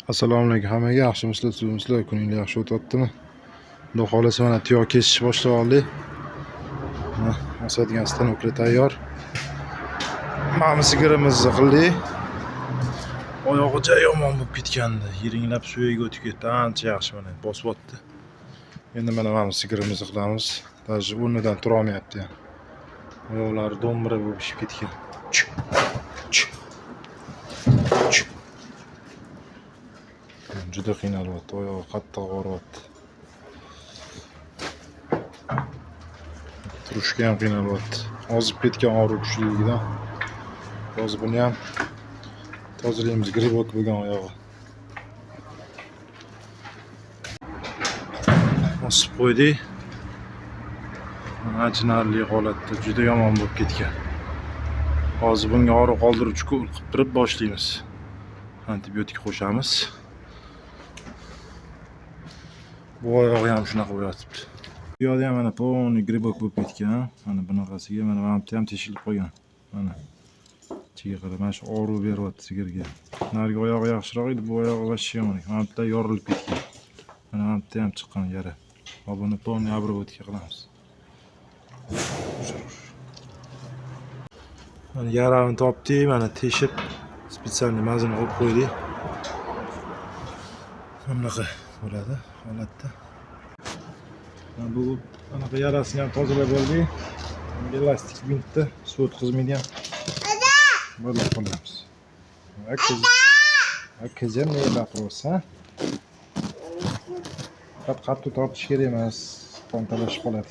Assalomu alaykum hammaga, yaxshimisizlar, tuzukmisizlar, kuninglar yaxshi o'tyaptimi? Xudo xohlasa, mana tuyoq kesishni boshlab oldik. Mana osadigan stanoklar tayyor. Mana sigirimizni qildik. Oyog'i ja yomon bo'lib ketgandi. Yiringlab suyagi o'tib ketdi. Ancha yaxshi mana bosyapti. Endi mana sigirimizni qilamiz. Даже o'rnidan tura olmayapti ham. Oyoqlari do'mbira bo'lib pishib ketgan. Ch, ch, ch. Juda qiynalyapti, oyog'i qattiq og'riyapti. Turishga ham qiynalyapti. Ozib ketgan og'riq kuchliligidan. Hozir buni ham tozalaymiz, gribok bo'lgan oyog'i. Osib qo'ydik. Achinarli holatda, juda yomon bo'lib ketgan. Hozir bunga og'riq qoldiruvchi ukol qilib turib boshlaymiz. Antibiotik qo'shamiz. Bu oyog'i ham shunaqa bo'lyotibdi. Bu yoqda ham mana полный gribok bo'lib ketgan. Mana bunaqasiga mana bu yerda ham teshilib qolgan. Mana ichiga qarab mana shu og'riq beryapti sigirga. Narigi oyog'i yaxshiroq edi, bu oyog'i вообще yomon ekan. Mana bu yerda yorilib ketgan. Mana bu yerda ham chiqqan yara. Hop, buni полный обработка qilamiz. Mana yarani topdik, mana teshib специальный mazini qo'yib qo'ydik. Mana bunaqa bo'ladi holatda. Mana bu anaqa yarasini ham tozalab oldik. Bunga elastik bintni suv o'tkazmaydigan bog'lab qo'yamiz. Qizim, ne baqirsa? Faqat qattiq tortish kerak emas, qon talashib qoladi.